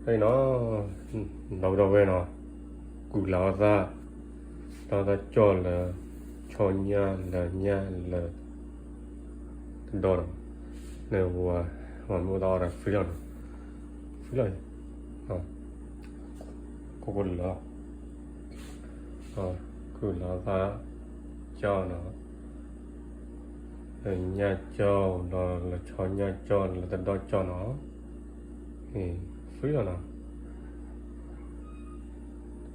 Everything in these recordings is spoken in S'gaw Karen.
နီၤ, ဒီပုၢ်ဒီဝဲၢ်နီၤ, ကုၢ်လၤအီၣ်သၣ်, ဒီးသၣ်ကၠီၣ်လၢ ဆီညၣ်လၢညၣ်လၢ တဒီနီၤ, န့ၣ်ဝဲ မ့ၢ်အိၣ်သးအီၣ်ဒီး free လီၤနီၤ, free လီၤအံၤ, ကိၢ်ကိၢ်လၢလီၤ, ကုၢ်လၤအီၣ်သၣ်ကၠီၣ်နီၤ, လၢညၣ်ကၠီၣ်ဒီးလၢဆီညၣ်ကၠီၣ်လၢတဒီကၠီၣ်နီၤ, free လီၤနီၤ,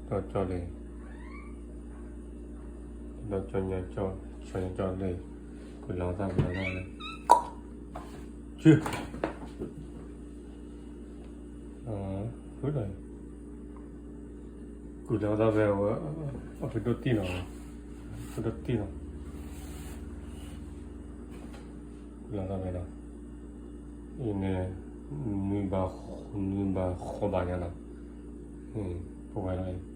တဒီကၠီၣ်လၢ တဒီကၠီၣ်ညၣ်ကၠီၣ် ဆီညၣ်ကၠီၣ်လၢ ကုၢ်လၤအီၣ်သၣ်ဖဲလီၤ, ကုၢ်လၤအီၣ်သၣ်ဖဲဝဲ အဖုဒိၣ်တံၢ်နီၤ, ဖုဒိၣ်တံၢ်နီၤ, ကုၢ်လၤအီၣ်သၣ်ဖဲနီၤ, အံၤန့ၣ် နွံဘး နွံဘးဃိးဘးညါနီၤ, ပဝဲလီၤ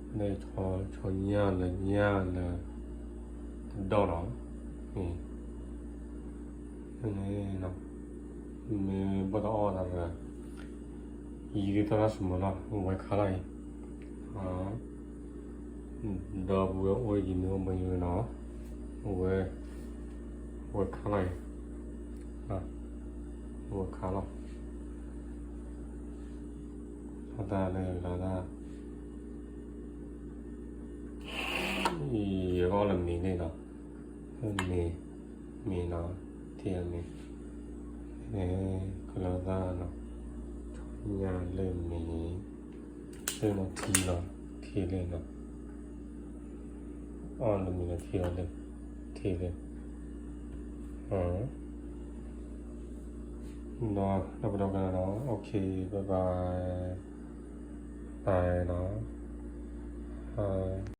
အံၤ, လၢ ဆီညၣ်လၢညၣ်လၢ တဒီနီၤ, န့ၣ် မ့ၢ်ဘၣ်တအီၣ်သးဒီး ယံာ်ဒ်သိးတၢ်စမုၤလီၤ ဝဲခါလီၤအံၤ, ဒီပုၢ်ဝဲၢ်အိၣ်ယံာ်မ့ၢ်အိၣ်ဘၣ်ယံာ်နီၤ, ဝဲ ဝဲခါလီၤအံၤ, ဝဲခါလီၤ, လီၤတၢ်လၢလီၤတၢ် ယကအီၣ်လၢမ့ၤန့ၣ်နီၤ, မ့ၤ မ့ၤနီၤ, ထံအမ့ၤ, ကုၢ်လၤအီၣ်သၣ်နီၤ, ဆီညၣ်လၢမ့ၤ, လၢနီၤထံလီၤ, ထံလၢနီၤ, အီၣ်လၢမ့ၤလၢထံလီၤလၢ, ထံလၢ, ဒီး ဒီပုၢ်ဒီဝဲၢ်နီၤ, OK, bye bye, bye နီၤ.